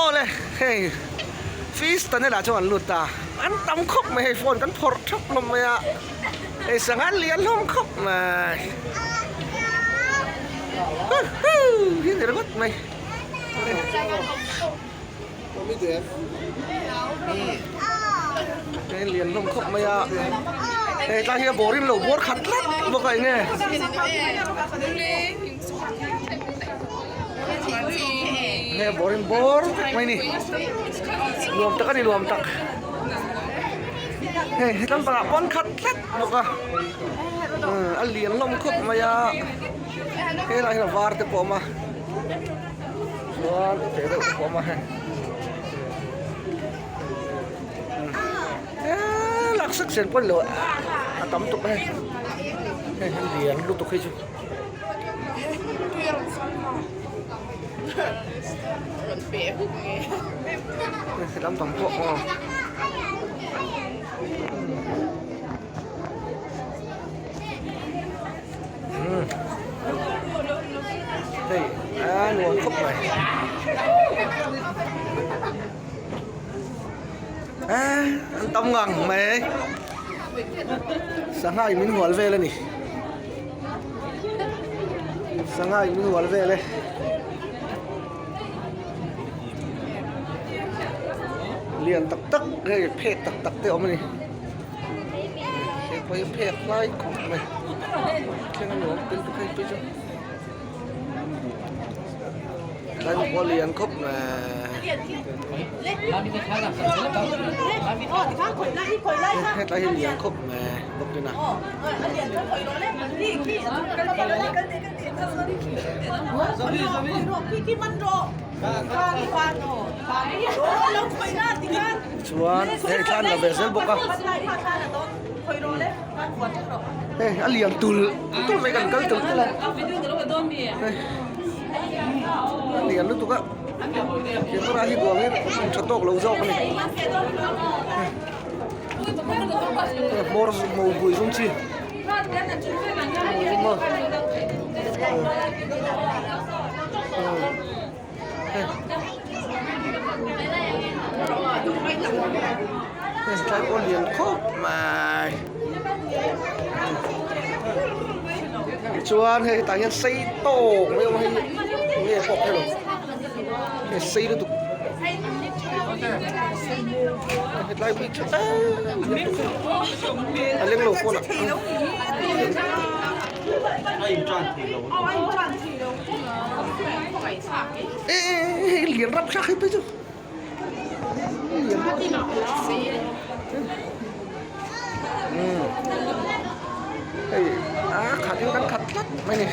Aw le hei fish tunnel ah chuan an lut ta an tam khawp mai hei phone kan phawrh thap hlawm mai a hei sangha lian hlawm khawp mai huhuu hi ni ringawt mai. Hei lian hlawm khawp mai a hei tlai hi a bawr in lo bawr khat tlat bawk a eng nge. Nge bawr in bawr vek mai ni nuam tak a ni nuam tak hei he tlangpang ah pawn khat tlat bawk a a lian hlawm khawp mai a helaiah hian a var te pawh a awm a chuan teh deuh te pawh a awm a hei eee lak sek sen pawh a ni lo a tam tawp a hei hei a lian lutuk hi chu. Lam pang pawh aw. Hei a nuam khawp mai. A an tam ngang mai. Sangha in min hual vel a ni. Sangha in min hual vel e. Lian tak tak hei phek tak tak te a awm a ni. Hei pawh hi phek hlai khawp mai. Thleng a nuam tel bawk hei phei chu. Tlai pawh a lian khawp mai. Hetlai hi lian khawp mai bawk in a. Chuan hei thla an la ve zel bawk a. Hei a lian tul tul mai kan kal tul tul a. Hei a lian lutuk a. Camera hi buang in tha tawk lo zawk a ni. Hei hmawr mo bui zum chi. Mo zum a. Hei tlai pawh lian khawp mai tichuan hei hetah hian sei tawk mai a awm a hei nge pawh ka hrelo hei sei lutuk hetlai pawh hi tha em em a leng lo pawn ah. Ê hei lian rap thlak hei phei chu lian hei a khat in kan khat tlat mai ni.